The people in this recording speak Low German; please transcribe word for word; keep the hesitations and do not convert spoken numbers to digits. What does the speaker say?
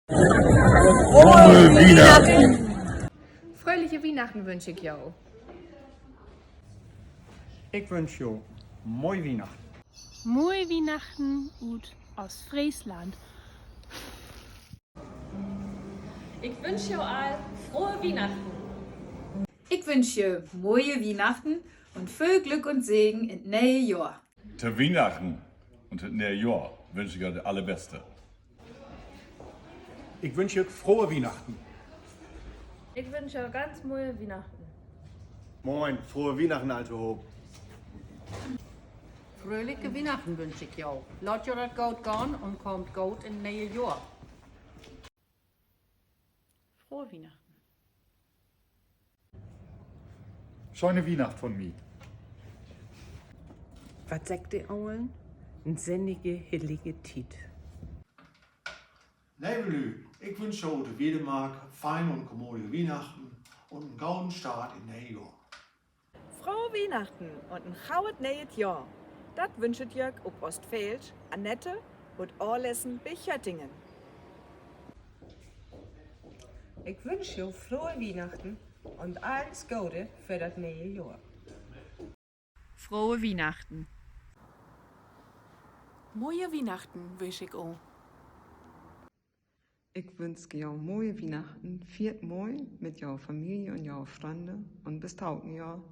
Frohe Wiehnachten! Fröhliche Wiehnachten wünsch ik jo. Ik wünsch jo moie Wiehnachten. Moie Wiehnachten ut Oostfreesland. Ik wünsch jo all frohe Wiehnachten. Ik wünsch jo moie Wiehnachten un völ Glück un Segen in't ne'e Johr. To Wiehnachten un to't ne'e Johr wünsch ik jo dat Allerbeste. Ik wünsch jo frohe Wiehnachten. Ik wünsch jo ganz moie Wiehnachten. Moin, frohe Wiehnachten alltohoop. Fröhliche Wiehnachten wünsch ik jo. Laat jo dat goot gahn un kaamt goot in't ne'e Johr. Frohe Wiehnachten. Schöne Wiehnacht von mi. Wat seggt de Olen? En sinnige, hillige Tiet. Leve Lüüd, ik wünsch jo ut de Wedemark feine un kommodige Wiehnachten un en goden Start in't ne'e Johr. Frohe Wiehnachten un en godet ne'et Johr. Dat wünscht jo op Oostfäälsch Annette ut Ohrlessen bi Göttingen. Ik wünsch jo frohe Wiehnachten un allens Gode för dat ne'e Johr. Frohe Wiehnachten. Moie Wiehnachten wünsch ik jo. Ik wünsch jo moie Wiehnachten, fiert moi mit jo Familie un jo Frönde un bis tokamen Johr.